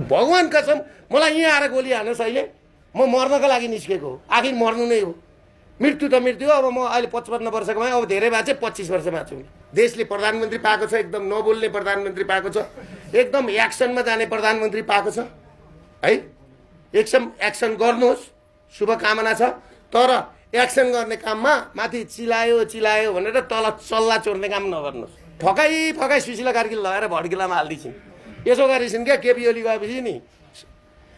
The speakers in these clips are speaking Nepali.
भगवान कसम मलाई यहाँ आएर गोली हाल्नुहोस् अहिले म मर्नको लागि निस्केको हो आखिर मर्नु नै हो मृत्यु त मृत्यु हो अब म अहिले 55 वर्षको भए अब धेरै भए चाहिँ 25 वर्ष बाँच्छु देशले प्रधानमन्त्री पाएको छ एकदम नबोल्ने प्रधानमन्त्री पाएको छ एकदम एक्सनमा जाने प्रधानमन्त्री पाएको छ है एक्सन गर्नुहोस् शुभकामना छ तर एक्सन गर्ने काममा माथि चिलायो भनेर तल चल्ला चोर्ने काम नगर्नुहोस् फकाई सुशीला कार्की लगाएर भड्किलामा हालिदिन्छन् यसो गरिसिन् क्या केपी ओली गएपछि नि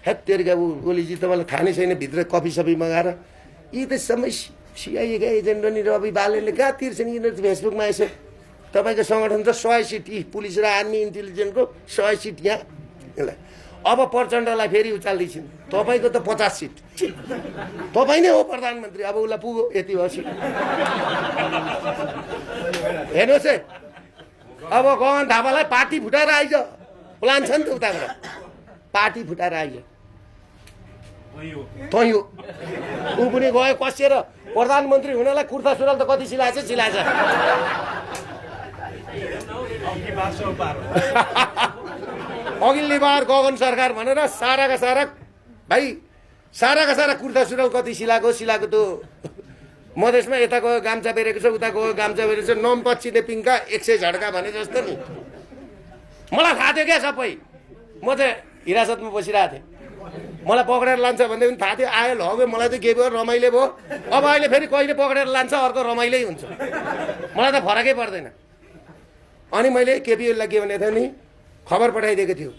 हेत्तेरिका ओलीजी तपाईँलाई थाहा नै छैन भित्र कफी सफी मगाएर यी त सबै सिआइएका एजेन्ट नि रवि बालेले कहाँ तिर्छन् यिनीहरू फेसबुकमा यसो तपाईँको सङ्गठन त 100 सिट पुलिस र आर्मी इन्टेलिजेन्सको 100 सिट यहाँ अब प्रचण्डलाई फेरि उचाल्दैछन् तपाईँको त 50 सिट तपाईँ नै हो प्रधानमन्त्री अब उसलाई पुग्यो यति हो सिट हेर्नुहोस् है अब गगन थापालाई पार्टी फुटाएर आइज प्लान छ नि त उताबाट पार्टी फुटाएर आइज तँ हो ऊ पनि गयो कसिएर प्रधानमन्त्री हुनलाई कुर्ता सुरुवाल त कति सिलाएछ अघिल्लो बार गगन सरकार भनेर साराका सारा कुर्ता सुरुवाल कति सिलाएको त मधेसमा यता गयो गाम्चा बेरेको छ उता गयो गाम्चा बेरेको छ नम पछिने पिङ्का 100 झड्का भने जस्तो नि मलाई थाहा थियो क्या सबै म चाहिँ हिरासतमा बसिरहेको थिएँ मलाई पक्रेर लान्छ भन्दै पनि थाहा थियो आयो लग्यो मलाई त के भयो रमाइलो भयो अब अहिले फेरि कहिले पक्रेर लान्छ अर्को रमाइलै हुन्छ मलाई त फरकै पर्दैन अनि मैले केपी ओलीलाई के भनेको थिएँ नि खबर पठाइदिएको थियो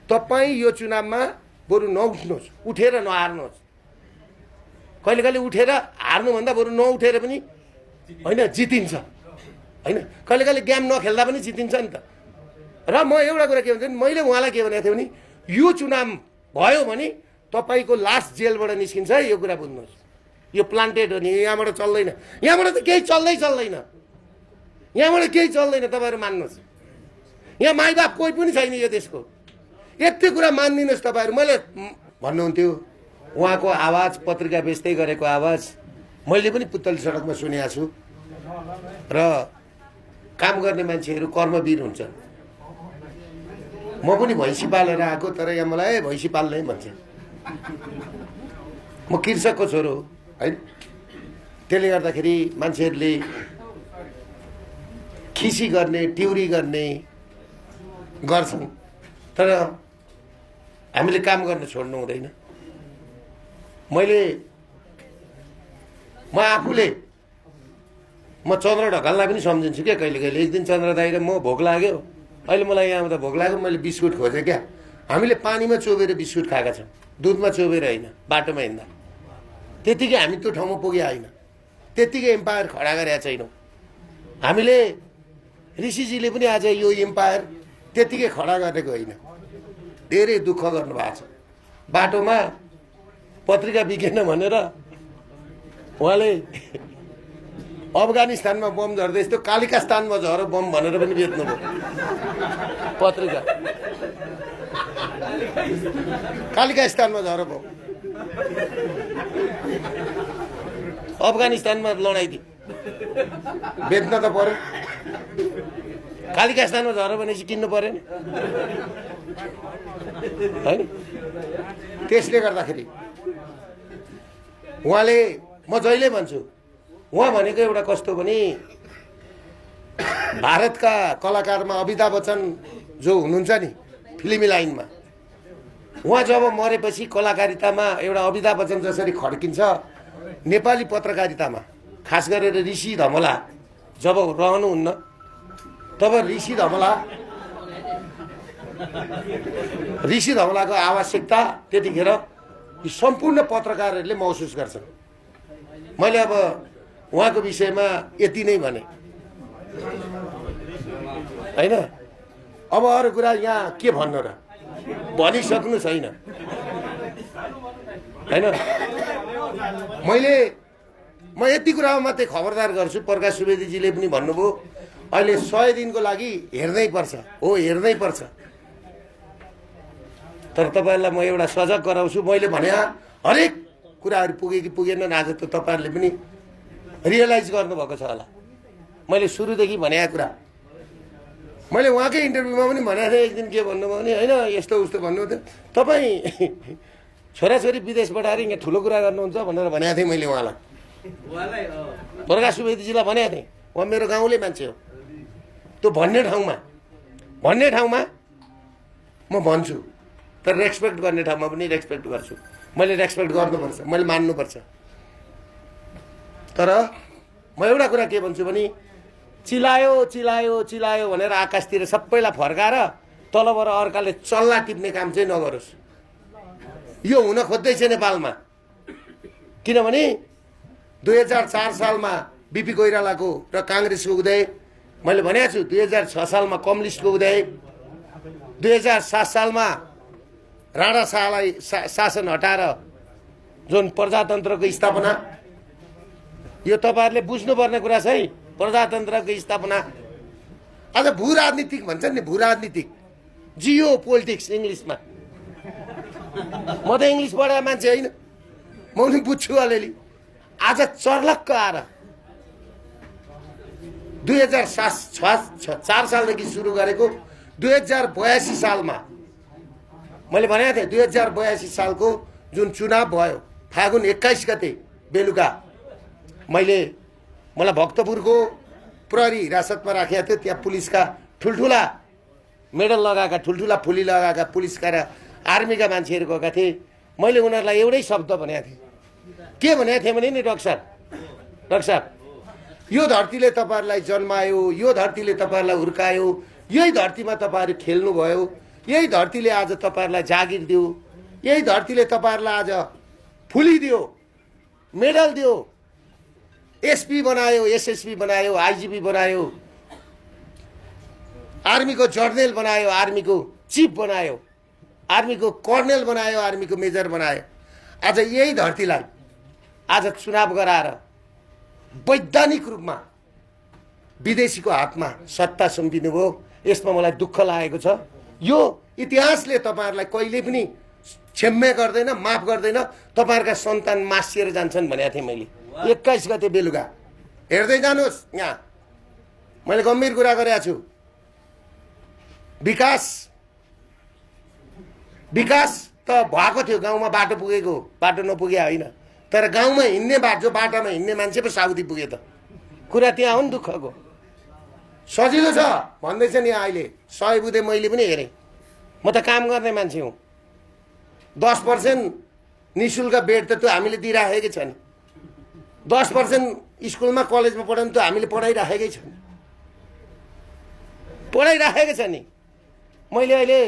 तपाईँ यो चुनावमा बरु नउठ्नुहोस् उठेर नहार्नुहोस् कहिले उठेर हार्नुभन्दा बरु नउठेर पनि होइन जितिन्छ होइन कहिले गेम नखेल्दा पनि जितिन्छ नि त र म एउटा कुरा के भन्छ मैले उहाँलाई के भनेको थिएँ भने यो चुनाव भयो भने तपाईँको लास्ट जेलबाट निस्किन्छ है यो कुरा बुझ्नुहोस् यो प्लान्टेड हो नि यहाँबाट चल्दैन यहाँबाट त केही चल्दैन यहाँबाट केही चल्दैन तपाईँहरू मान्नुहोस् यहाँ माइबाप कोही पनि छैन यो देशको यति कुरा मानिदिनुहोस् तपाईँहरू मैले भन्नुहुन्थ्यो उहाँको आवाज पत्रिका बेच्दै गरेको आवाज मैले पनि पुतली सडकमा सुनेको छु र काम गर्ने मान्छेहरू कर्मवीर हुन्छन् म पनि भैँसी पालेर आएको तर यहाँ मलाई भैँसी पाल्नै भन्छ म कृषकको छोरो हो है त्यसले गर्दाखेरि मान्छेहरूले खिसी गर्ने टिउरी गर्ने गर्छन् तर हामीले काम गर्न छोड्नु हुँदैन म आफूले चन्द्र ढकाललाई पनि सम्झिन्छु क्या कहिले एक दिन चन्द्र दाइ र म भोक लाग्यो अहिले मलाई यहाँ आउँदा भोक लाग्यो मैले बिस्कुट खोजेँ क्या हामीले पानीमा चोबेर बिस्कुट खाएका छौँ दुधमा चोबेर होइन बाटोमा हिँड्दा त्यतिकै हामी त्यो ठाउँमा पुगे होइन त्यतिकै एम्पायर खडा गरेका छैनौँ हामीले ऋषिजीले पनि आज यो एम्पायर त्यतिकै खडा गरेको होइन धेरै दुःख गर्नुभएको छ बाटोमा पत्रिका बिकेन भनेर उहाँले अफगानिस्तानमा बम झर्दै यस्तो कालिकास्तानमा झर बम भनेर पनि बेच्नुभयो पत्रिका कालिकास्तानमा झर बम अफगानिस्तानमा लडाइदियो बेच्न त पर्यो कालिकास्तानमा झर भनेपछि किन्नु पर्यो नि होइन त्यसले गर्दाखेरि उहाँले म जहिले भन्छु उहाँ भनेको एउटा कस्तो भने भारतका कलाकारमा अमिताभ बच्चन जो हुनुहुन्छ नि फिल्मी लाइनमा उहाँ जब मरेपछि कलाकारितामा एउटा अमिताभ बच्चन जसरी खड्किन्छ नेपाली पत्रकारितामा खास गरेर ऋषि धमला जब रहनुहुन्न तब ऋषि धमलाको आवश्यकता त्यतिखेर सम्पूर्ण पत्रकारहरूले महसुस गर्छन् मैले अब उहाँको विषयमा यति नै भने होइन अब अरू कुरा यहाँ के भन्नु र भनिसक्नु छैन होइन म यति कुरामा मात्रै खबरदार गर्छु प्रकाश सुवेदीजीले पनि भन्नुभयो अहिले 100 दिनको लागि हेर्नै पर्छ हो हेर्नै पर्छ तर तपाईहरुलाई म एउटा सजग गराउँछु मैले भने हरेक कुराहरु पुगे कि पुगेन आज त तपाईहरुले पनि रियलाइज गर्नु भएको छ होला मैले सुरुदेखि भनेको कुरा मैले उहाँकै इन्टरभ्यूमा पनि भनेको थिएँ एक दिन के भन्नुभयो भने होइन यस्तो उस्तो भन्नुहुन्थ्यो तपाईँ छोराछोरी विदेश पठाएर यहाँ ठुलो कुरा गर्नुहुन्छ भनेर भनेको थिएँ मैले उहाँलाई प्रकाश सुवेदीजीलाई भनेको थिएँ उहाँ मेरो गाउँले मान्छे हो त्यो भन्ने ठाउँमा म भन्छु तर रेस्पेक्ट गर्ने ठाउँमा पनि रेस्पेक्ट गर्छु मैले रेस्पेक्ट गर्नुपर्छ मैले मान्नुपर्छ तर म एउटा कुरा के भन्छु भने चिलायो चिलायो चिलायो भनेर आकाशतिर सबैलाई फर्काएर तलबाट अर्काले चल्ला टिप्ने काम चाहिँ नगरोस् यो हुन खोज्दैछ नेपालमा किनभने 2004 सालमा बिपी कोइरालाको र काङ्ग्रेसको उदय मैले भनेको छु 2006 सालमा कम्युनिस्टको उदय 2007 सालमा राणा शाहलाई शासन हटाएर जुन प्रजातन्त्रको स्थापना यो तपाईहरुले बुझ्नुपर्ने कुरा छ है प्रजातन्त्रको स्थापना आज भू राजनीतिक भन्छन् नि भू राजनीतिक जियो पोलिटिक्स इंग्लिशमा म त इंग्लिश पढाएको मान्छे हैन म पनि बुझ्छु अलिअलि आज चर्लक्क आएर 2004 सालदेखि सुरु गरेको 2082 सालमा मैले भनेको थिएँ 2082 सालको जुन चुनाव भयो फागुन 21 गते बेलुका मलाई भक्तपुरको प्रहरी हिरासतमा राखेको थियो त्यहाँ पुलिसका ठुलठुला मेडल लगाएका ठुलठुला फुली लगाएका पुलिसका र आर्मीका मान्छेहरू गएका थिए मैले उनीहरूलाई एउटै शब्द भनेको थिएँ के भनेको थिएँ भने नि डाक्टर साहब यो धरतीले तपाईहरुलाई जन्मायो यो धरतीले तपाईहरुलाई हुर्कायो यही धरतीमा तपाईहरु खेल्नु भयो यही धरतीले आज तपाईहरुलाई जागिर दियो यही धरतीले तपाईहरुलाई आज फुली दियो मेडल दियो एसपी बनायो एसएसपी बनायो आईजीपी बनायो आर्मीको जर्नल बनायो आर्मीको चीफ बनायो आर्मीको कर्नेल बनायो आर्मीको मेजर बनायो आज यही धरतीलाई आज चुनाव गराएर वैधानिक रूपमा विदेशीको हातमा सत्ता सुम्पिनु भयो यसमा मलाई दुःख लागेको छ यो इतिहासले तपाईहरुलाई कहिले पनि क्षम्य गर्दैन माफ गर्दैन तपाईहरुका सन्तान मासिएर जान्छन् भनेको थिएँ मैले 21 गते बेलुका हेर्दै जानुस् यहाँ मैले गम्भीर कुरा गरेको छु विकास त भएको थियो गाउँमा बाटो पुगेको बाटो नपुगे होइन तर गाउँमा हिँड्ने बाटो बाटामा हिँड्ने मान्छे पो साउदी पुगे त कुरा त्यहाँ हो नि दुःखको सजिलो छ भन्दैछ नि अहिले 100 बुधे मैले पनि हेरेँ म त काम गर्ने मान्छे हुँ 10% निशुल्क बेड त त्यो हामीले दिइराखेकै छ नि 10% स्कुलमा कलेजमा पढाउनु त हामीले पढाइराखेकै छ नि मैले अहिले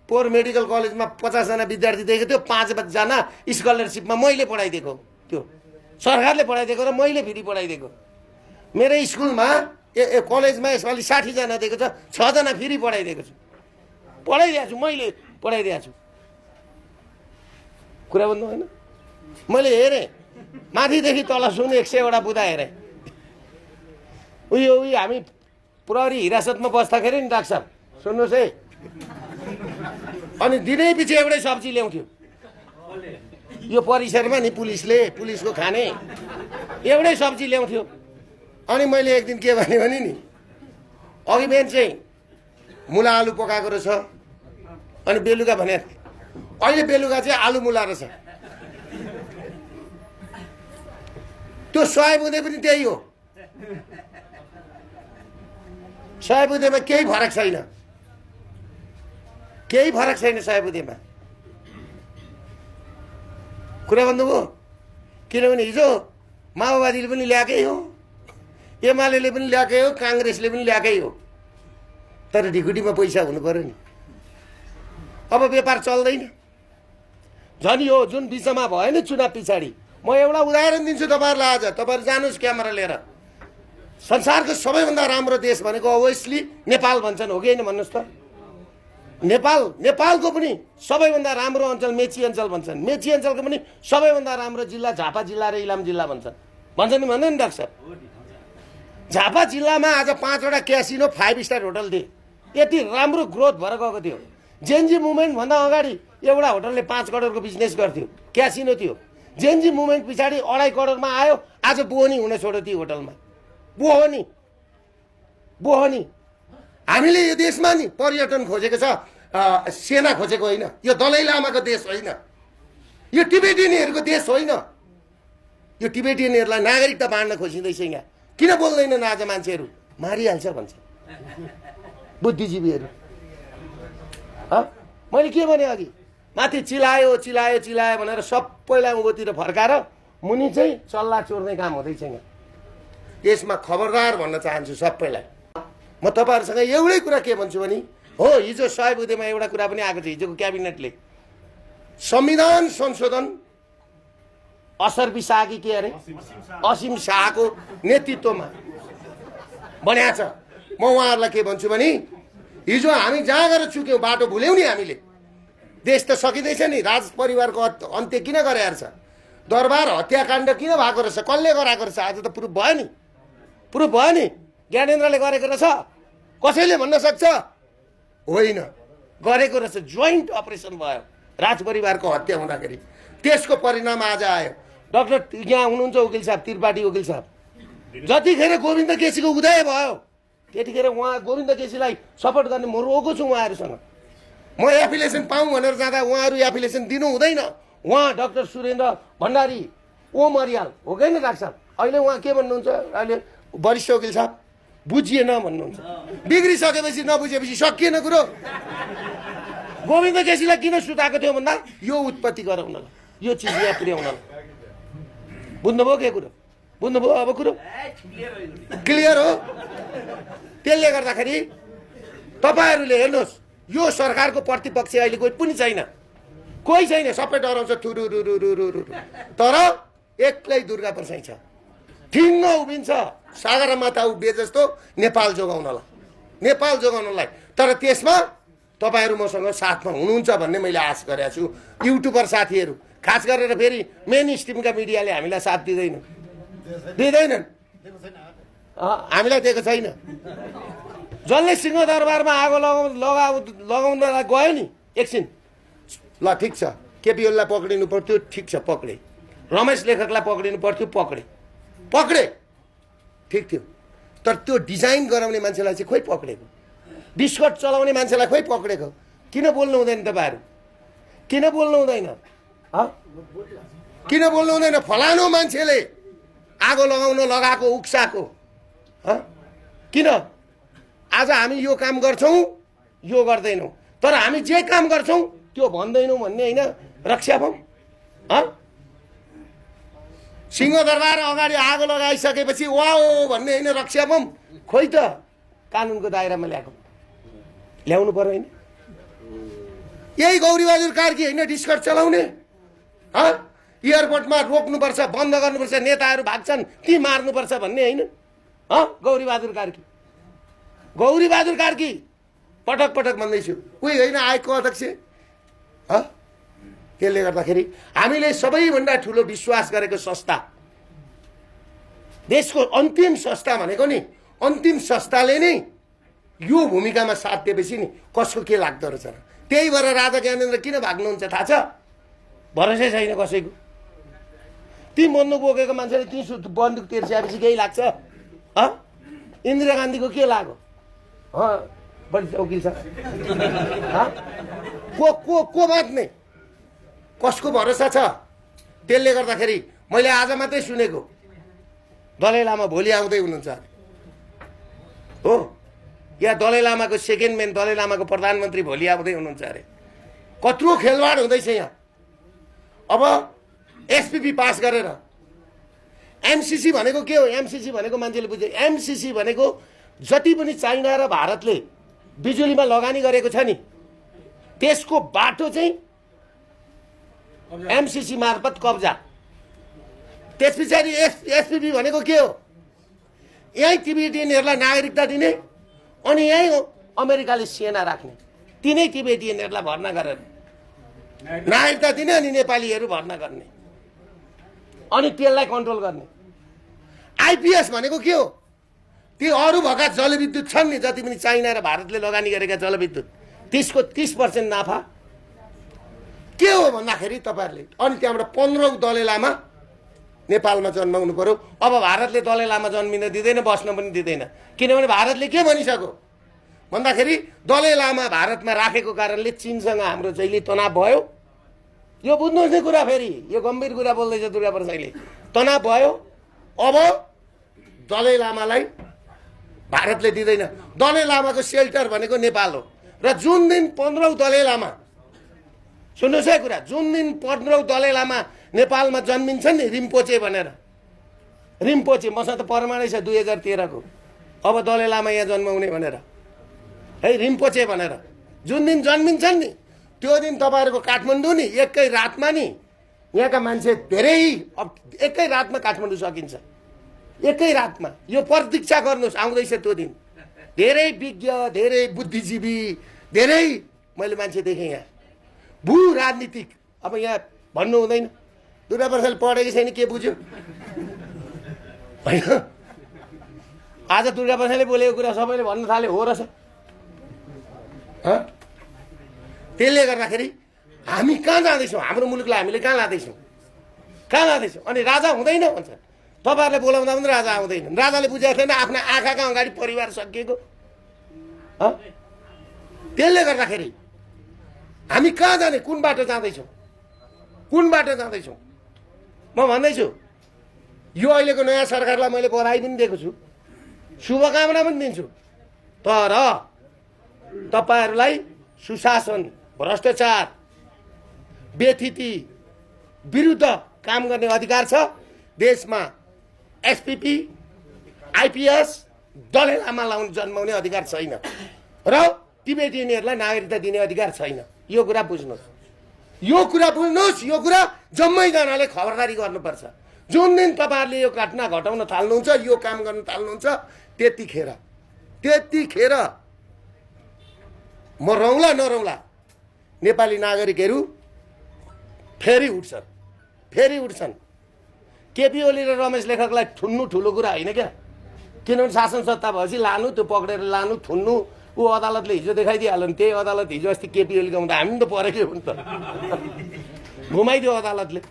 पोर मेडिकल कलेजमा 50 जना विद्यार्थी देखेको थियो 5 जना स्कलरशिपमा मैले पढाइदिएको त्यो सरकारले पढाइदिएको र मैले फेरि पढाइदिएको मेरो स्कुलमा कलेजमा यसपालि 60 जना दिएको छ 6 जना फेरि पढाइदिएको छु पढाइदिएको छु मैले पढाइदिएको छु कुरा भन्नु हैन मैले हेरेँ माथिदेखि तलसम्म 100 वटा बुदा हेरेँ उयो हामी प्रहरी हिरासतमा बस्दाखेरि नि डाक्टर साहब सुन्नुहोस् है अनि दिनै पछि एउटै सब्जी ल्याउँथ्यो यो परिसरमा नि पुलिसको खाने एउटै सब्जी ल्याउँथ्यो अनि मैले एक दिन के भने नि अघि बिहान चाहिँ मुला आलु पकाएको रहेछ अनि बेलुका भने अहिले बेलुका चाहिँ आलु मुला रहेछ त्यो 100 बुँदे पनि त्यही हो 100 बुँदेमा केही फरक छैन 100 बुँदेमा कुरा भन्नुभयो किनभने हिजो माओवादीले पनि ल्याएकै हो एमाले पनि ल्याएकै हो कांग्रेसले पनि ल्याएकै हो तर ढिकुटीमा पैसा हुनु पर्यो नि अब व्यापार चल्दैन झन् यो जुन बिचमा भयो नि चुनाव पछाडि म एउटा उदाहरण दिन्छु तपाईहरुलाई आज तपाईहरु जानुस् क्यामेरा लिएर संसारको सबैभन्दा राम्रो देश भनेको अभियसली नेपाल भन्छन् हो कि हैन भन्नुस् त नेपालको पनि सबैभन्दा राम्रो अञ्चल मेची अञ्चल भन्छन् मेची अञ्चलको पनि सबैभन्दा राम्रो जिल्ला झापा जिल्ला र इलाम जिल्ला भन्छन् नि भन्दैन डाक्टर साहब झापा जिल्लामा आज 5 वटा क्यासिनो 5 स्टार होटल थिए यति राम्रो ग्रोथ भएर गएको थियो जेनजी मुभमेन्ट भन्दा अगाडि एउटा होटलले 5 करोडको बिजनेस गर्थ्यो क्यासिनो थियो जेनजी मुभमेन्ट पछाडि 2.5 करोडमा आयो आज बोहनी हुन छोड्यो ती होटलमा बोहनी हामीले यो देशमा नि पर्यटन खोजेको छ, सेना खोजेको होइन। यो दलाई लामाको देश होइन, यो टिबेटियनहरूको देश होइन। यो टिबेटियनहरूलाई नागरिकता बाँड्न खोजिँदैछ। यहाँ किन बोल्दैनन् आज मान्छेहरू? मारिहाल्छ भन्छ बुद्धिजीवीहरू। मैले के भने अघि, माथि चिलायो चिलायो चिलायो भनेर सबैलाई उँभोतिर फर्काएर मुनि चाहिँ चल्ला चोर्ने काम हुँदैछ। यहाँ यसमा खबरदार भन्न चाहन्छु सबैलाई। म तपाईँहरूसँग एउटै कुरा के भन्छु भने, हो हिजो 100 बुँदेमा एउटा कुरा पनि आएको छ। हिजोको क्याबिनेटले संविधान संशोधन असर बिसाकी के अरे असीम शाहको नेतृत्वमा बनाएको छ। म उहाँहरूलाई के भन्छु भने, हिजो हामी जहाँ गएर चुक्यौँ, बाटो भुल्यौँ नि हामीले। देश त सकिँदैछ नि। राज परिवारको अन्त्य किन गरेर छ? दरबार हत्याकाण्ड किन भएको रहेछ? कसले गराएको रहेछ? आज त प्रुफ भयो नि, प्रुफ भयो नि। ज्ञानेन्द्रले गरेको रहेछ, कसैले भन्न सक्छ? होइन, गरेको रहेछ। जोइन्ट अपरेसन भयो राज परिवारको हत्या हुँदाखेरि। त्यसको परिणाम आज आयो। डाक्टर यहाँ हुनुहुन्छ वकिल साहब, त्रिपाठी वकिल साहब, जतिखेर गोविन्द केसीको उदय भयो त्यतिखेर उहाँ गोविन्द केसीलाई सपोर्ट गर्ने म रोएको छु उहाँहरूसँग। म एफिलिएसन पाऊँ भनेर जाँदा उहाँहरू एफिलिएसन दिनु हुँदैन। उहाँ डाक्टर सुरेन्द्र भण्डारी ओम अरियाल हो कि होइन डाक्टर साहब? अहिले उहाँ के भन्नुहुन्छ? अहिले वरिष्ठ वकिल साहब बुझिएन भन्नुहुन्छ। बिग्रिसकेपछि नबुझेपछि सकिएन कुरो। गोविन्द केसीलाई किन सुताएको थियो भन्दा यो उत्पत्ति गराउनलाई, यो चिज यहाँ पुर्याउनलाई। बुझ्नुभयो के कुरो? बुझ्नुभयो अब कुरो क्लियर हो? त्यसले गर्दाखेरि तपाईँहरूले हेर्नुहोस्, यो सरकारको प्रतिपक्ष अहिले कोही पनि छैन, कोही छैन। सबै डराउँछ थुरुरुरुरुरु। तर एक्लै दुर्गा प्रसाई छ, ठिङ्ग उभिन्छ सागरमाथा उभिए जस्तो नेपाल जोगाउनलाई, नेपाल जोगाउनलाई। तर त्यसमा तपाईँहरू मसँग साथमा हुनुहुन्छ भन्ने मैले आश गरेको छु। युट्युबर साथीहरू खास गरेर फेरि मेन स्ट्रिमका मिडियाले हामीलाई साथ दिँदैनन्, हामीलाई दिएको छैन। जसले सिंहदरबारमा आगो लगाउनलाई गयो नि एकछिन, ल ठिक छ, केपी ओलीलाई पक्रिनु पर्थ्यो, ठिक छ पक्रे। रमेश लेखकलाई पक्रिनु पर्थ्यो, पक्रे ठिक थियो। तर त्यो डिजाइन गराउने मान्छेलाई चाहिँ खोइ पक्रेको? डिस्कट चलाउने मान्छेलाई खोइ पक्रेको? किन बोल्नु हुँदैन तपाईँहरू? किन बोल्नु हुँदैन? किन बोल्नु हुँदैन? फलानु मान्छेले आगो लगाउन लगाएको उक्साको किन? आज हामी यो काम गर्छौँ, यो गर्दैनौँ, तर हामी जे काम गर्छौँ त्यो भन्दैनौँ भन्ने होइन। रक्षा भौँ। सिंहदरबार अगाडि आगो लगाइसकेपछि वाओ भन्ने होइन, रक्षा भौँ। खोइ त कानुनको दायरामा ल्याउनु पर्यो होइन? यही गौरीबहादुर कार्की होइन डिस्कट चलाउने? एयरपोर्टमा रोक्नुपर्छ, बन्द गर्नुपर्छ, नेताहरू भाग्छन् ती मार्नुपर्छ भन्ने होइन? गौरीबहादुर कार्की पटक पटक भन्दैछु, कोही होइन आएको अध्यक्ष। त्यसले गर्दाखेरि हामीले सबैभन्दा ठुलो विश्वास गरेको संस्था, देशको अन्तिम संस्था भनेको नि, अन्तिम संस्थाले नै यो भूमिकामा साथ दिएपछि नि कसको के लाग्दो रहेछ र? त्यही भएर राजा ज्ञानेन्द्र किन भाग्नुहुन्छ थाहा छ? भरोसै छैन कसैको। ती बन्दुक बोकेको मान्छेले ती बन्दुक तेर्स्याएपछि केही लाग्छ? इन्दिरा गान्धीको के लाग्यो? वकिल साहब को बाँच्ने? कसको भरोसा छ? त्यसले गर्दाखेरि मैले आज मात्रै सुनेको दलाई लामा भोलि आउँदै हुनुहुन्छ हो, या दलाई लामाको सेकेन्ड म्यान, दलाई लामाको प्रधानमन्त्री भोलि आउँदै हुनुहुन्छ अरे। कत्रो खेलवाड हुँदैछ यहाँ। अब एसपिपी पास गरेर एमसिसी भनेको के हो? एमसिसी भनेको मान्छेले बुझ्यो। एमसिसी भनेको जति पनि चाइना र भारतले बिजुलीमा लगानी गरेको छ नि, त्यसको बाटो चाहिँ एमसिसी मार्फत कब्जा। त्यस पछाडि एसपिपी भनेको के हो? यहीँ टिबेटियनहरूलाई नागरिकता दिने, अनि यहीँ अमेरिकाले सेना राख्ने, तिनै टिबेटियनहरूलाई भर्ना गरेर नागरिकता दिने, अनि नेपालीहरू भर्ना गर्ने, अनि त्यसलाई कन्ट्रोल गर्ने। आइपिएस भनेको के हो? त्यो अरू भएका जलविद्युत छन् नि, जति पनि चाइना र भारतले लगानी गरेका जलविद्युत, त्यसको 30% नाफा के हो भन्दाखेरि तपाईँहरूले। अनि त्यहाँबाट 15औं दलाई लामा नेपालमा जन्माउनु पर्यो। अब भारतले दलाई लामा जन्मिन दिँदैन, बस्न पनि दिँदैन। किनभने भारतले के भनिसक्यो? भन्दाखेरि दलाई लामा भारतमा राखेको कारणले चीनसँग हाम्रो जहिले तनाव भयो। यो बुझ्नुहोस् न कुरा, फेरि यो गम्भीर कुरा बोल्दैछ दुर्गाप्रसादले। तनाव भयो, अब दलाई लामालाई भारतले दिँदैन। दलाई लामाको सेल्टर भनेको नेपाल हो। र जुन दिन 15औं दलाई लामा, सुन्नुहोस् है कुरा, जुन दिन 15औं दलाई लामा नेपालमा जन्मिन्छन् नि, रिम्पोचे भनेर, रिम्पोचे, मसँग त प्रमाणै छ 2013 को, अब दलाई लामा यहाँ जन्माउने भनेर है, रिम्पोचे भनेर जुन दिन जन्मिन्छन् नि, त्यो दिन तपाईँहरूको काठमाडौँ नि एकै रातमा नि, यहाँका मान्छे धेरै एकै रातमा काठमाडौँ सकिन्छ, एकै रातमा। यो प्रतीक्षा गर्नुहोस्, आउँदैछ त्यो दिन। धेरै विज्ञ, धेरै बुद्धिजीवी, धेरै मैले मान्छे देखेँ यहाँ, भू राजनीतिक। अब यहाँ भन्नु हुँदैन, दुर्गाप्रसादले पढेको छैन, के बुझ्यो होइन? आज दुर्गाप्रसादले बोलेको कुरा सबैले भन्न थाल्यो, हो रहेछ। त्यसले गर्दाखेरि हामी कहाँ जाँदैछौँ? हाम्रो मुलुकलाई हामीले कहाँ लाँदैछौँ? कहाँ लाँदैछौँ? अनि राजा हुँदैन भन्छ। तपाईँहरूले बोलाउँदा पनि राजा आउँदैन। राजाले बुझेको थिएन आफ्ना आँखाका अगाडि परिवार सकिएको। त्यसले गर्दाखेरि हामी कहाँ जाने? कुन बाटो जाँदैछौँ? कुन बाटो जाँदैछौँ? म भन्दैछु, यो अहिलेको नयाँ सरकारलाई मैले बधाई पनि दिएको छु, शुभकामना पनि दिन्छु। तर तपाईँहरूलाई सुशासन, भ्रष्टाचार, व्यथिति विरुद्ध काम गर्ने अधिकार छ। देशमा एसपीपी, आइपीएस, दलाई लामा जन्माउने अधिकार छैन र टिबेटियनहरूलाई नागरिकता दिने अधिकार छैन। यो कुरा बुझ्नुहोस्, यो कुरा बुझ्नुहोस्, यो कुरा जम्मैजनाले खबरदारी गर्नुपर्छ। जुन दिन तपाईँहरूले यो घटना घटाउन थाल्नुहुन्छ, यो काम गर्न थाल्नुहुन्छ, त्यतिखेर म रौला नरौला नेपाली नागरिकहरू फेरि उठ्छन्। केपी ओली र रमेश लेखकलाई ठुन्नु ठुलो कुरा होइन क्या। किनभने शासन सत्ता भएपछि लानु, त्यो पक्रेर लानु, थुन्नु, ऊ अदालतले हिजो देखाइदिइहाल्यो नि। त्यही अदालत हिजो अस्ति केपी ओलीको हुँदा हामी पनि त परेकै हो नि त, घुमाइदियो अदालतले।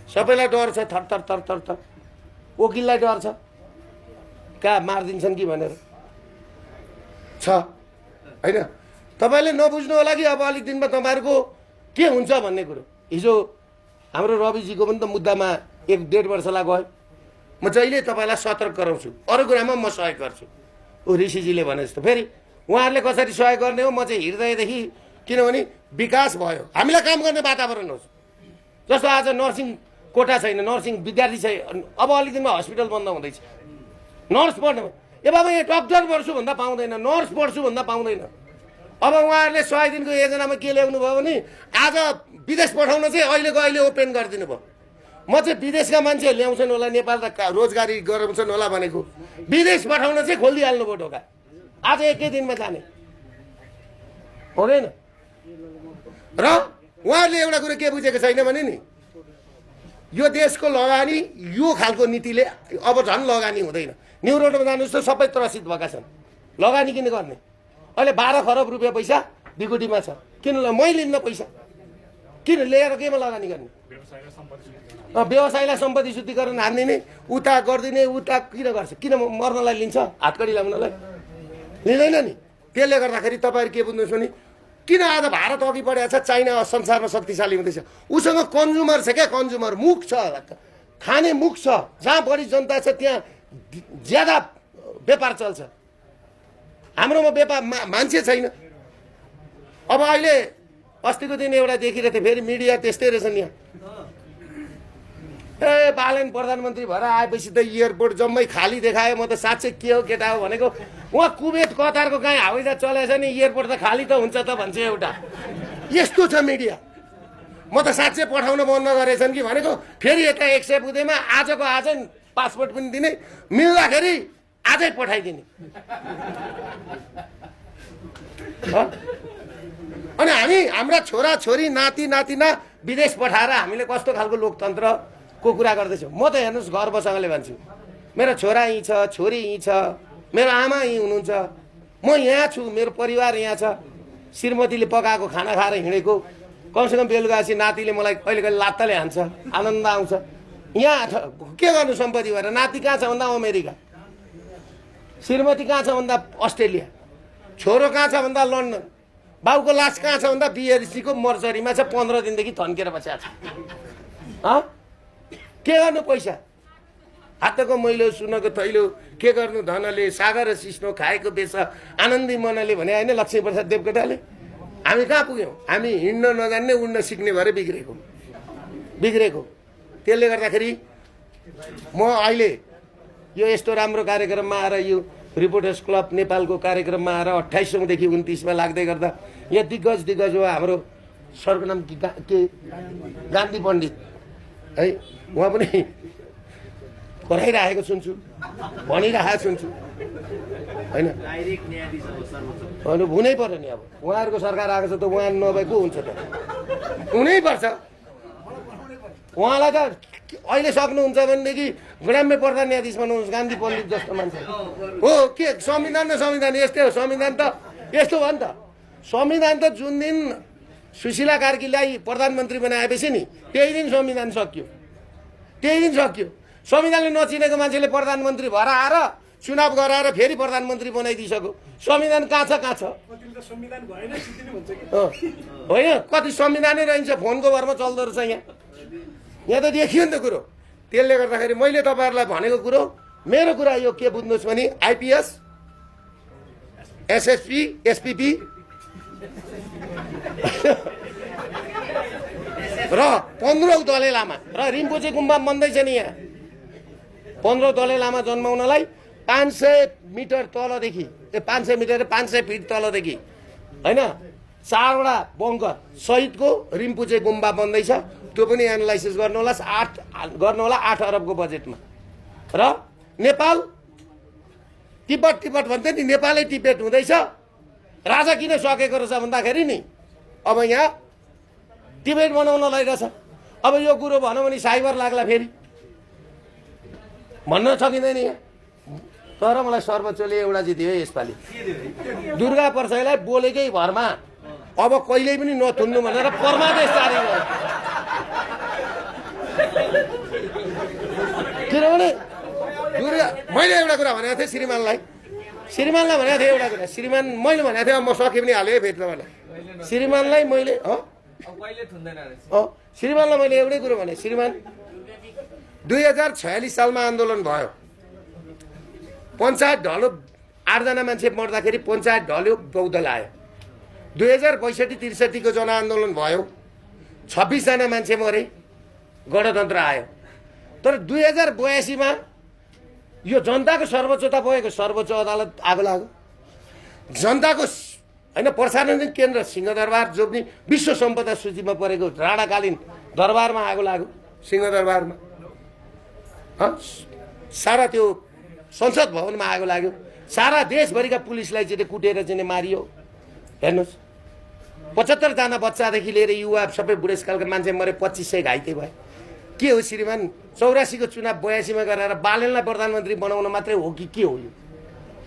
सबैलाई डर छ, थर। वकिललाई डर छ, कहाँ मारिदिन्छन् कि भनेर छ होइन? तपाईँले नबुझ्नु होला कि अब अलिक दिनमा तपाईँहरूको के हुन्छ भन्ने कुरो। हिजो हाम्रो रविजीको पनि त मुद्दामा 1-1.5 वर्षलाई गयो। म जहिले तपाईँलाई सतर्क गराउँछु, अरू कुरामा म सहयोग गर्छु। ऊ ऋषिजीले भने जस्तो फेरि उहाँहरूले कसरी सहयोग गर्ने हो, म चाहिँ हृदयदेखि, किनभने विकास भयो, हामीलाई काम गर्ने वातावरण होस्। जस्तो आज नर्सिङ कोटा छैन, नर्सिङ विद्यार्थी छैन, अब अलिक दिनमा हस्पिटल बन्द हुँदैछ। नर्स पढ्नु, ए बाबा यहाँ डक्टर पढ्छु भन्दा पाउँदैन, नर्स पढ्छु भन्दा पाउँदैन। अब उहाँहरूले 100 दिनको योजनामा के ल्याउनु भयो भने आज विदेश पठाउन चाहिँ अहिले ओपन गरिदिनु भयो। म चाहिँ विदेशका मान्छे ल्याउँछन् होला, नेपाल त रोजगारी गराउँछन् होला भनेको, विदेश पठाउन चाहिँ खोलिदिइहाल्नु भयो ढोका। आज एकै दिनमा जाने हुँदैन। र उहाँहरूले एउटा कुरो के बुझेको छैन भने नि, यो देशको लगानी यो खालको नीतिले अब झन् लगानी हुँदैन। न्यु रोडमा जानुहोस् त सबै त्रसित भएका छन्। लगानी किन गर्ने? अहिले 12 खरब रुपियाँ पैसा बिकुटीमा छ, किन मै लिन्न पैसा? किन लिएर केमा लगानी गर्ने? व्यवसायलाई सम्पत्ति शुद्धिकरण हान्दिने, उता गरिदिने, उता किन गर्छ? किन मर्नलाई लिन्छ, हातकडी लाउनलाई लिँदैन नि। त्यसले गर्दाखेरि तपाईँहरू के बुझ्नुहोस् भने, किन आज भारत अघि बढेको छ, चाइना संसारमा शक्तिशाली हुँदैछ, उसँग कन्ज्युमर छ क्या, कन्ज्युमर मुख छ, खाने मुख छ। जहाँ बढी जनता छ त्यहाँ ज्यादा व्यापार चल्छ। हाम्रोमा व्यापार मान्छे छैन। अब अहिले अस्तिको दिन एउटा देखिरहेको थिएँ, फेरि मिडिया त्यस्तै रहेछ नि। ए बालन प्रधानमन्त्री भएर आएपछि त एयरपोर्ट जम्मै खाली देखायो। म त साँच्चै के हो केटा हो भनेको। उहाँ कुवेत कतारको कहीँ हवाईजहाज चलाएछ नि, एयरपोर्ट त खाली त हुन्छ त भन्छ एउटा। यस्तो छ मिडिया। म त साँच्चै पठाउन बन्द गरेछन् कि भनेको। फेरि यता 100 बुधेमा आजको आजै पासपोर्ट पनि दिने, मिल्दाखेरि आजै पठाइदिने। अनि हामी हाम्रा छोरा छोरी नाति नातिना विदेश पठाएर हामीले कस्तो खालको लोकतन्त्रको कुरा गर्दैछौँ? म त हेर्नुहोस् गर्वसँगले भन्छु, मेरो छोरा यहीँ छ, छोरी यहीँ छ, मेरो आमा यहीँ हुनुहुन्छ, म यहाँ छु, मेरो परिवार यहाँ छ। श्रीमतीले पकाएको खाना खाएर हिँडेको, कमसेकम बेलुकापछि नातिले मलाई कहिले कहिले लात्ताले हान्छ, आनन्द आउँछ। यहाँ के गर्नु सम्पत्ति भएर? नाति कहाँ छ भन्दा अमेरिका, श्रीमती कहाँ छ भन्दा अस्ट्रेलिया। छोरो कहाँ छ भन्दा लन्डन, बाउको लास कहाँ छ भन्दा बिएरसीको मर्चरीमा छ, 15 दिनदेखि थन्केर बसेको छ। के गर्नु पैसा? हातको मैलो सुनको थैलो के गर्नु धनले, सागर र सिस्नो खाएको बेच आनन्दी मनले भने होइन लक्ष्मीप्रसाद देवकोटाले। हामी कहाँ पुग्यौँ? हामी हिँड्न नजान्ने उड्न सिक्ने भएर बिग्रेको। त्यसले गर्दाखेरि म अहिले यो यस्तो राम्रो कार्यक्रममा आएर, यो रिपोर्टर्स क्लब नेपालको कार्यक्रममा आएर 28औँदेखि 29मा लाग्दै गर्दा यहाँ दिग्गज हो हाम्रो सरको नाम के गान्धी पण्डित है, उहाँ पनि कराइरहेको सुन्छु, भनिरहेको सुन्छु होइन। हुनै पर्यो नि, अब उहाँहरूको सरकार आएको छ त उहाँ नभए को हुन्छ त? हुनैपर्छ। उहाँलाई त अहिले सक्नुहुन्छ भनेदेखि ग्राम्य प्रधान न्यायाधीश बनाउनुहोस्, गान्धी पण्डित जस्तो मान्छे हो। के संविधान यस्तै हो। संविधान त यस्तो भयो नि त। संविधान त जुन दिन सुशीला कार्कीलाई प्रधानमन्त्री बनाएपछि नि त्यही दिन संविधान सकियो। संविधानले नचिनेको मान्छेले प्रधानमन्त्री भएर आएर चुनाव गराएर फेरि प्रधानमन्त्री बनाइदिइसक्यो। संविधान कहाँ छ? होइन, कति संविधानै रहन्छ, फोनको भरमा चल्दो रहेछ यहाँ त देखियो नि त कुरो। त्यसले गर्दाखेरि मैले तपाईँहरूलाई भनेको कुरो, मेरो कुरा यो के बुझ्नुहोस् भने आइपिएस, एसएसपी, एसपिपी र 15औं दलाई लामा र रिम्पोचे गुम्बा बन्दैछ नि यहाँ। 15औं दलाई लामा जन्माउनलाई 500 मिटर तलदेखि, 500 मिटर 500 फिट तलदेखि होइन 4वटा बङ्कर सहितको रिम्पोचे गुम्बा बन्दैछ। त्यो पनि एनालाइसिस गर्नु होला 8 अरबको बजेटमा। र नेपाल तिब्बत भन्थे नि, नेपालै तिब्बत हुँदैछ। राजा किन सकेको रहेछ भन्दाखेरि नि अब यहाँ तिब्बत बनाउन लागिरहेछ। अब यो कुरो भनौँ भने साइबर लाग्ला, फेरि भन्न सकिँदैन यहाँ। तर मलाई सर्वोच्चले एउटा जित्यो यसपालि, दुर्गा परसाईलाई बोलेकै भरमा अब कहिल्यै पनि नथुन्नु भनेर परमादेश जारी गर्यो। किनभने मैले एउटा कुरा भनेको थिएँ श्रीमानलाई भनेको थिएँ एउटा कुरा, श्रीमान मैले भनेको थिएँ, म सके पनि हालेँ फेरि तपाईँलाई। श्रीमानलाई मैले श्रीमानलाई मैले एउटै कुरो भने, श्रीमान 2046 सालमा आन्दोलन भयो, पञ्चायत ढल्यो, 8 जना मान्छे मर्दाखेरि पञ्चायत ढल्यो, बौद्ध लायो। 2062-63 को जनआन्दोलन भयो, 26 जना मान्छे मरे, गणतन्त्र आयो। तर 2082 मा यो जनताको सर्वोच्चता भएको सर्वोच्च अदालत आगो लाग्यो। जनताको होइन प्रशासनिक केन्द्र सिंहदरबार जो पनि विश्व सम्पदा सूचीमा परेको राणाकालीन दरबारमा आगो लाग्यो। सिंहदरबारमा सारा त्यो संसद भवनमा आगो लाग्यो। सारा देशभरिका पुलिसलाई चाहिँ कुटेर चाहिँ मारियो। हेर्नुहोस्, 75 जना बच्चादेखि लिएर युवा सबै बुढेसकालका मान्छे मरे, 2500 घाइते भए। के हो श्रीमान? 84 को चुनाव 82 मा गरेर बालनलाई प्रधानमन्त्री बनाउन मात्रै हो कि के हो यो?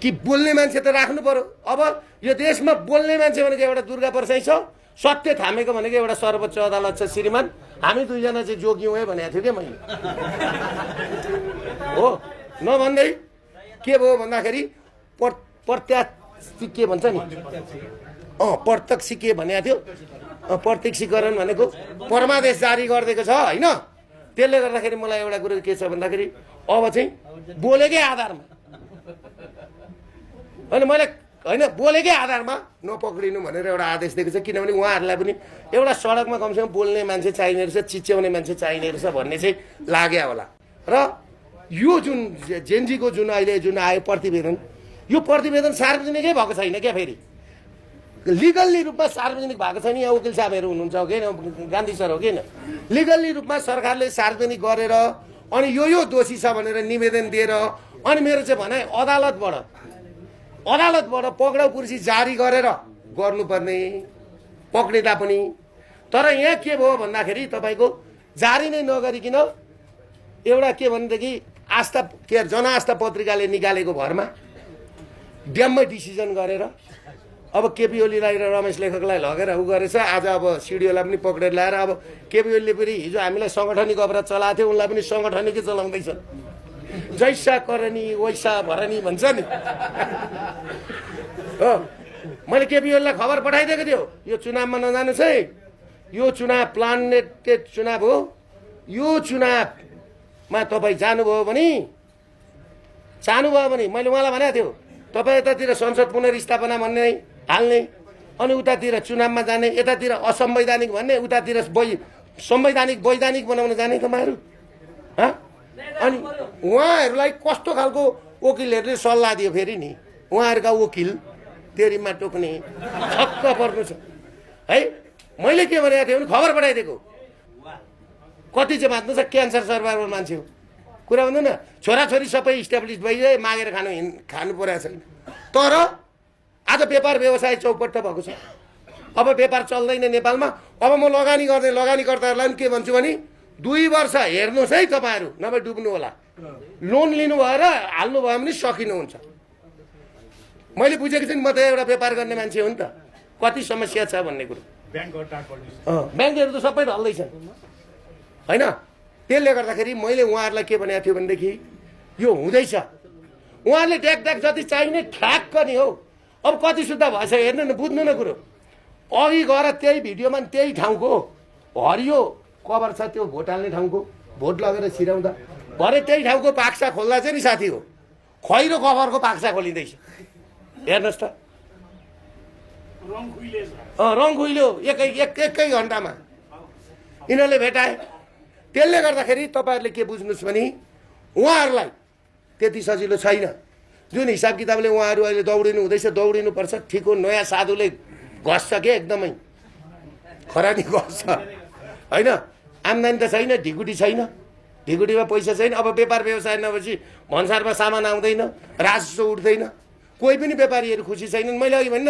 कि बोल्ने मान्छे त राख्नु पर्यो। अब यो देशमा बोल्ने मान्छे भनेको एउटा दुर्गा परसाई छ, सत्य थामेको भनेको एउटा सर्वोच्च अदालत छ। श्रीमान, हामी दुईजना चाहिँ जोग्यौँ है भनेको थियो क्या मैले। हो नभन्दै के भयो भन्दाखेरि प्रत्यक्ष के भन्छ नि, प्रत्यक्ष के भनेको थियो, प्रत्यक्षीकरण भनेको परमादेश जारी गरिदिएको छ होइन। त्यसले गर्दाखेरि मलाई एउटा कुरो के छ भन्दाखेरि अब चाहिँ बोलेकै आधारमा होइन, मैले होइन बोलेकै आधारमा नपक्रिनु भनेर एउटा आदेश दिएको छ। किनभने उहाँहरूलाई पनि एउटा सडकमा कमसेकम बोल्ने मान्छे चाहिने रहेछ, चिच्याउने मान्छे चाहिने रहेछ भन्ने चाहिँ लाग्यो होला। र यो जुन जेनजीको जुन अहिले जुन आयो प्रतिवेदन, यो प्रतिवेदन सार्वजनिकै भएको छैन क्या। फेरि लिगल्ली रूपमा सार्वजनिक भएको छैन। यहाँ वकिल साहबहरू हुनुहुन्छ हो किन, गान्धी सर हो किन, लिगल्ली रूपमा सरकारले सार्वजनिक गरेर अनि यो दोषी छ भनेर निवेदन दिएर अनि मेरो चाहिँ भनाइ अदालतबाट पक्राउ कुर्सी जारी गरेर गर्नुपर्ने, पक्रिँदा पनि। तर यहाँ के भयो भन्दाखेरि तपाईँको जारी नै नगरिकन एउटा के भनेदेखि आस्था के जनआस्था पत्रिकाले निकालेको भरमा ड्याममै डिसिजन गरेर अब केपी ओलीलाई र रमेश लेखकलाई लगेर उ गरेछ। आज अब सिडिओलाई पनि पक्रेर ल्याएर अब केपी ओलीले पनि हिजो हामीलाई सङ्गठनिक अपराध चलाएको थियो, उनलाई पनि सङ्गठनिकै चलाउँदैछ। जैसा करनी वैसा भरनी भन्छ नि। हो मैले केपी ओलीलाई खबर पठाइदिएको थियो यो चुनावमा नजानुहोस् है, यो चुनाव प्लानेटेड चुनाव हो, यो चुनावमा तपाईँ जानुभयो भने मैले उहाँलाई भनेको थियो तपाईँ यतातिर संसद पुनर्स्थापना भन्ने हाल्ने, अनि उतातिर चुनावमा जाने, यतातिर असंवैधानिक भन्ने, उतातिर संवैधानिक वैधानिक बनाउन जाने तपाईँहरू। अनि उहाँहरूलाई कस्तो खालको वकिलहरूले सल्लाह दियो फेरि नि, उहाँहरूका वकिल तेरीमा टोक्ने छक्क पर्नु छ है। मैले के भनेको थिएँ भने खबर पठाइदिएको, कति चाहिँ बाँच्नु छ, क्यान्सर सर्भाइभर मान्छे हो, कुरा भन्नु न, छोराछोरी सबै इस्टाब्लिस भइरहे, मागेर खानु परेको छैन। तर आज व्यापार व्यवसाय चौपट्ट भएको छ, अब व्यापार चल्दैन नेपालमा। अब म लगानीकर्ताहरूलाई पनि के भन्छु भने 2 वर्ष हेर्नुहोस् है तपाईँहरू, नभए डुब्नु होला। लोन लिनुभयो र हाल्नुभयो भने सकिनुहुन्छ। मैले बुझेको छु नि, म त एउटा व्यापार गर्ने मान्छे हो नि त, कति समस्या छ भन्ने कुरो। ब्याङ्कहरू त सबै ढल्दैछन् होइन। त्यसले गर्दाखेरि मैले उहाँहरूलाई के भनेको थियो भनेदेखि यो हुँदैछ, उहाँहरूले ट्याक जति चाहिने ठ्याक्क नि हो। अब कति सुत्ता भएछ हेर्नु न, बुझ्नु न कुरो। अघि गएर त्यही भिडियोमा त्यही ठाउँको हरियो कभर छ, त्यो भोट हाल्ने ठाउँको भोट लगेर छिराउँदा भरे त्यही ठाउँको पाक्सा खोल्दा चाहिँ नि साथी हो खैरो कभरको पाक्सा खोलिँदैछ। हेर्नुहोस् त, रङ खुइल्यो एकै घन्टामा यिनीहरूले भेटाए। त्यसले गर्दाखेरि तपाईँहरूले के बुझ्नुहोस् भने उहाँहरूलाई त्यति सजिलो छैन। जुन हिसाब किताबले उहाँहरू अहिले दौडिनु हुँदैछ, दौडिनुपर्छ, ठिक हो। नयाँ साधुले घस्छ के एकदमै खरानी घस्छ होइन। आम्दानी त छैन, ढिकुटी छैन, ढिकुटीमा पैसा छैन। अब व्यापार व्यवसाय नभएपछि भन्सारमा सामान आउँदैन, राजस्व उठ्दैन, कोही पनि व्यापारीहरू खुसी छैनन्। मैले अघि भन्न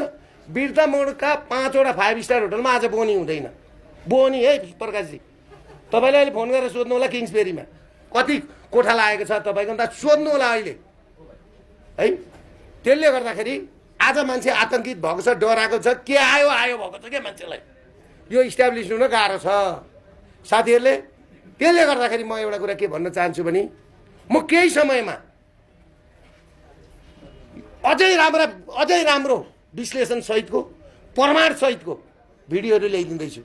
बिर्ता मोडका 5वटा 5 स्टार होटलमा आज बोनी हुँदैन। बोनी है प्रकाशजी, तपाईँले अहिले फोन गरेर सोध्नु होला किङ्सबेरीमा कति कोठा लागेको छ तपाईँको, अन्त सोध्नु होला अहिले है। त्यसले गर्दाखेरि आज मान्छे आतंकित भएको छ, डराएको छ, के आयो भएको छ क्या मान्छेलाई। यो इस्ट्याब्लिस हुन गाह्रो छ साथीहरूले। त्यसले गर्दाखेरि म एउटा कुरा के भन्न चाहन्छु भने म केही समयमा अझै राम्रो विश्लेषण सहितको प्रमाण सहितको भिडियोहरू ल्याइदिँदैछु।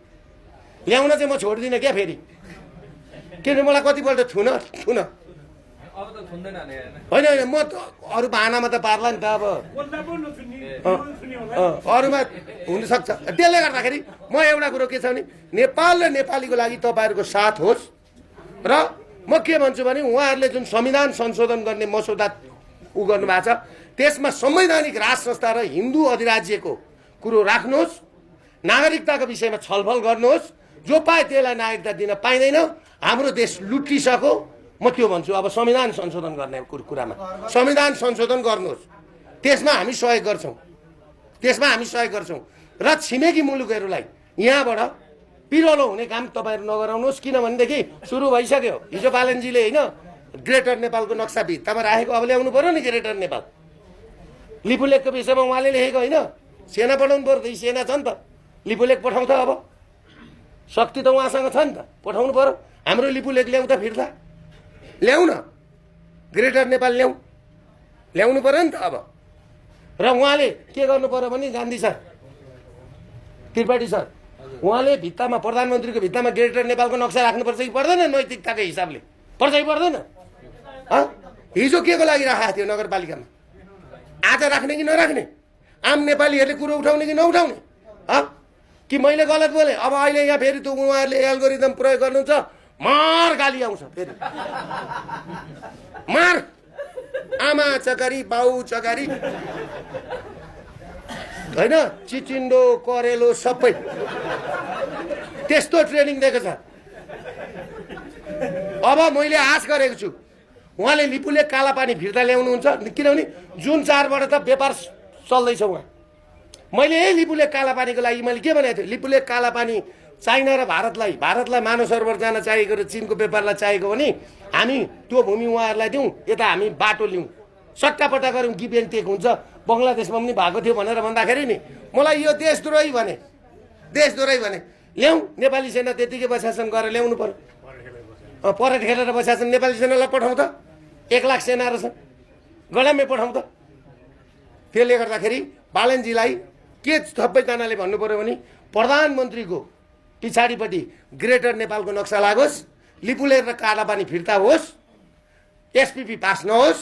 ल्याउन चाहिँ म छोड्दिनँ क्या फेरि, किनभने मलाई कतिपल्ट थुन होइन। म त अरू बहानामा त पार्ला नि त, अब अरूमा हुनसक्छ। त्यसले गर्दाखेरि म एउटा कुरो के छ भने नेपाल र नेपालीको लागि तपाईँहरूको साथ होस्। र म के भन्छु भने उहाँहरूले जुन संविधान संशोधन गर्ने मसौदा गर्नुभएको छ, त्यसमा संवैधानिक राज संस्था र हिन्दू अधिराज्यको कुरो राख्नुहोस्, नागरिकताको विषयमा छलफल गर्नुहोस्। जो पाए त्यसलाई नागरिकता दिन पाइँदैन, हाम्रो देश लुटिसक्यो। म त्यो भन्छु, अब संविधान संशोधन गर्ने कुरामा संविधान संशोधन गर्नुहोस्, त्यसमा हामी सहयोग गर्छौँ। र छिमेकी मुलुकहरूलाई यहाँबाट पिरोलो हुने काम तपाईँहरू नगराउनुहोस्। किनभनेदेखि सुरु भइसक्यो। हिजो बालनजीले होइन ग्रेटर नेपालको नक्सा भित्तामा राखेको, अब ल्याउनु पऱ्यो नि ग्रेटर नेपाल। लिपुलेखको विषयमा उहाँले लेखेको होइन, सेना पठाउनु पऱ्यो। त्यही सेना छ नि त, लिपुलेख पठाउँछ। अब शक्ति त उहाँसँग छ नि त, पठाउनु पऱ्यो। हाम्रो लिपुलेख ल्याउँ त फिर्ता ल्याउन, ग्रेटर नेपाल ल्याउनु पऱ्यो नि त अब। र उहाँले के गर्नु पऱ्यो भने गान्धी सर, त्रिपाठी सर, उहाँले भित्तामा प्रधानमन्त्रीको भित्तामा ग्रेटर नेपालको नक्सा राख्नुपर्छ कि पर्दैन? नैतिकताको हिसाबले पर्छ कि पर्दैन? हिजो के को लागि राखेको थियो नगरपालिकामा? आज राख्ने कि नराख्ने? आम नेपालीहरूले कुरो उठाउने कि नउठाउने? कि मैले गलत बोलेँ? अब अहिले यहाँ फेरि त उहाँहरूले एल्गोरिदम प्रयोग गर्नुहुन्छ, मार गाली आउँछ फेरि, मार आमा चकारी बाउ चकारी होइन, चिचिन्डो करेलो सबै त्यस्तो ट्रेनिङ दिएको छ। अब मैले आश गरेको छु उहाँले लिपुलेख कालापानी फिर्ता ल्याउनुहुन्छ, किनभने जुन 4बाट त व्यापार चल्दैछ उहाँ। मैले यही लिपुलेख कालापानीको लागि मैले के भनेको थिएँ, लिपुलेख कालापानी चाइना र भारतलाई मानव सरोवर जान चाहिएको र चिनको व्यापारलाई चाहिएको भने हामी त्यो भूमि उहाँहरूलाई दिउँ, यता हामी बाटो लिउँ, सट्टापट्टा गरौँ, गिभ एन्ड टेक हुन्छ। बङ्गलादेशमा पनि भएको थियो भनेर भन्दाखेरि नि मलाई यो देशद्रोही भने ल्याउँ। नेपाली सेना त्यतिकै प्रशासन गरेर ल्याउनु पर्यो, परेड खेलेर प्रशासन नेपाली सेनालाई पठाउँ त, 1 लाख सेनाहरू छ, गलामे पठाउँ त। त्यसले गर्दाखेरि बालनजीलाई के सबैजनाले भन्नु पर्यो भने प्रधानमन्त्रीको पछाडिपट्टि ग्रेटर नेपालको नक्सा लागोस्, लिपुलेर र कालापानी फिर्ता होस्, एसपिपी पास नहोस्,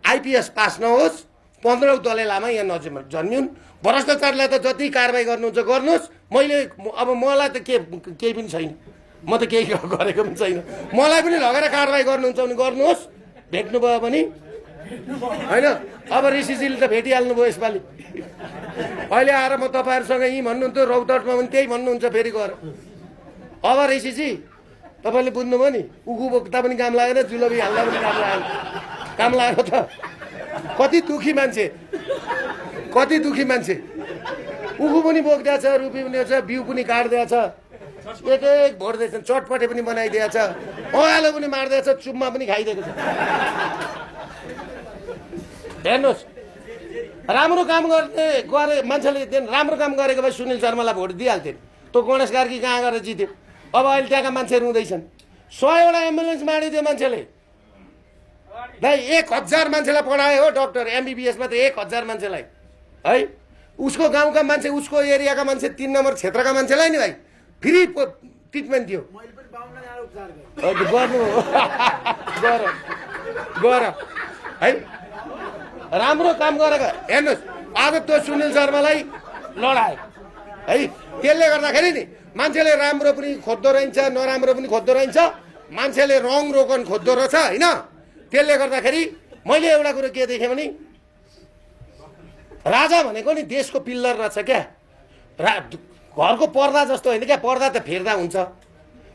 आइपिएस पास नहोस्, 15औं दलाइ लामा यहाँ नजन्मिउन्। भ्रष्टाचारलाई त जति कारबाही गर्नुहुन्छ गर्नुहोस्, अब मलाई त केही पनि छैन, म त केही गरेको पनि छैन, मलाई पनि लगेर कारबाही गर्नुहुन्छ भने गर्नुहोस्, भेट्नुभयो भने होइन। अब ऋषिजीले त भेटिहाल्नुभयो यसपालि, अहिले आएर म तपाईँहरूसँग यहीँ भन्नुहुन्थ्यो, रौतहटमा पनि त्यही भन्नुहुन्छ फेरि गएर। अब ऋषिजी तपाईँले बुझ्नुभयो नि, उखु बोक्दा पनि काम लागेन, जुलबी हाल्दा पनि काम लागेको त। कति दुखी मान्छे, कति दुखी मान्छे, उखु पनि बोक्दैछ, रुपी पनि छ, बिउ पनि काट्दैछ, एक एक भोट्दैछ, चटपटे पनि बनाइदिएछ, अँगालो पनि मार्दैछ, चुम्मा पनि खाइदिएको छ। हेर्नुहोस्, राम्रो काम गरे मान्छेले राम्रो काम गरेको भए सुनिल शर्मालाई भोट दिइहाल्थ्यो। त्यो गणेश कार्की कहाँ गएर जित्यो। अब अहिले त्यहाँका मान्छे रुँदैछन्। 100वटा एम्बुलेन्स माडिदियो मान्छेले। दाइ 1000 मान्छेलाई पढायो हो डक्टर, एमबिबिएसमा त 1000 मान्छेलाई है। उसको गाउँका मान्छे, उसको एरियाका मान्छे, 3 नम्बर क्षेत्रका मान्छेलाई नि भाइ फ्री ट्रिटमेन्ट दियो। गर्नु गर है, राम्रो काम गरेको। हेर्नुहोस्, आज त्यो सुनिल शर्मालाई लडायो है, त्यसले गर्दाखेरि नि मान्छेले राम्रो पनि खोज्दो रहन्छ, नराम्रो पनि खोज्दो रहन्छ, मान्छेले रङ रोकन खोज्दो रहेछ होइन। त्यसले गर्दाखेरि मैले एउटा कुरो के देखेँ भने राजा भनेको नि देशको पिल्लर रहेछ क्या। घरको पर्दा जस्तो होइन क्या, पर्दा त फेर्दा हुन्छ,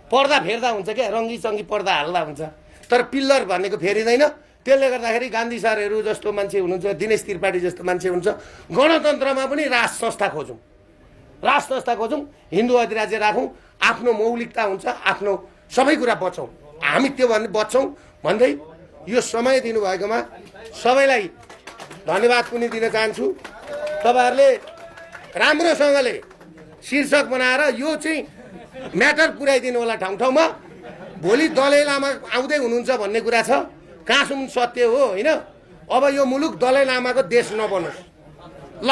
पर्दा फेर्दा हुन्छ क्या, रङ्गी चङ्गी पर्दा हाल्दा हुन्छ, तर पिल्लर भनेको फेरिँदैन। त्यसले गर्दाखेरि गान्धी सरहरू जस्तो मान्छे हुनुहुन्छ, दिनेश त्रिपाठी जस्तो मान्छे हुन्छ। गणतन्त्रमा पनि राज संस्था खोजौँ, राज संस्था खोजौँ, हिन्दू अधिराज्य राखौँ, आफ्नो मौलिकता हुन्छ, आफ्नो सबै कुरा बचाउँ, हामी त्यो भन्ने बच्छौँ भन्दै यो समय दिनुभएकोमा सबैलाई धन्यवाद पनि दिन चाहन्छु। तपाईँहरूले राम्रोसँगले शीर्षक बनाएर यो चाहिँ म्याटर पुर्याइदिनु होला ठाउँ ठाउँमा। भोलि दलाइ लामा आउँदै हुनुहुन्छ भन्ने कुरा छ, कहाँसम्म सत्य हो होइन। अब यो मुलुक दलाइ लामाको देश नबनोस् ल।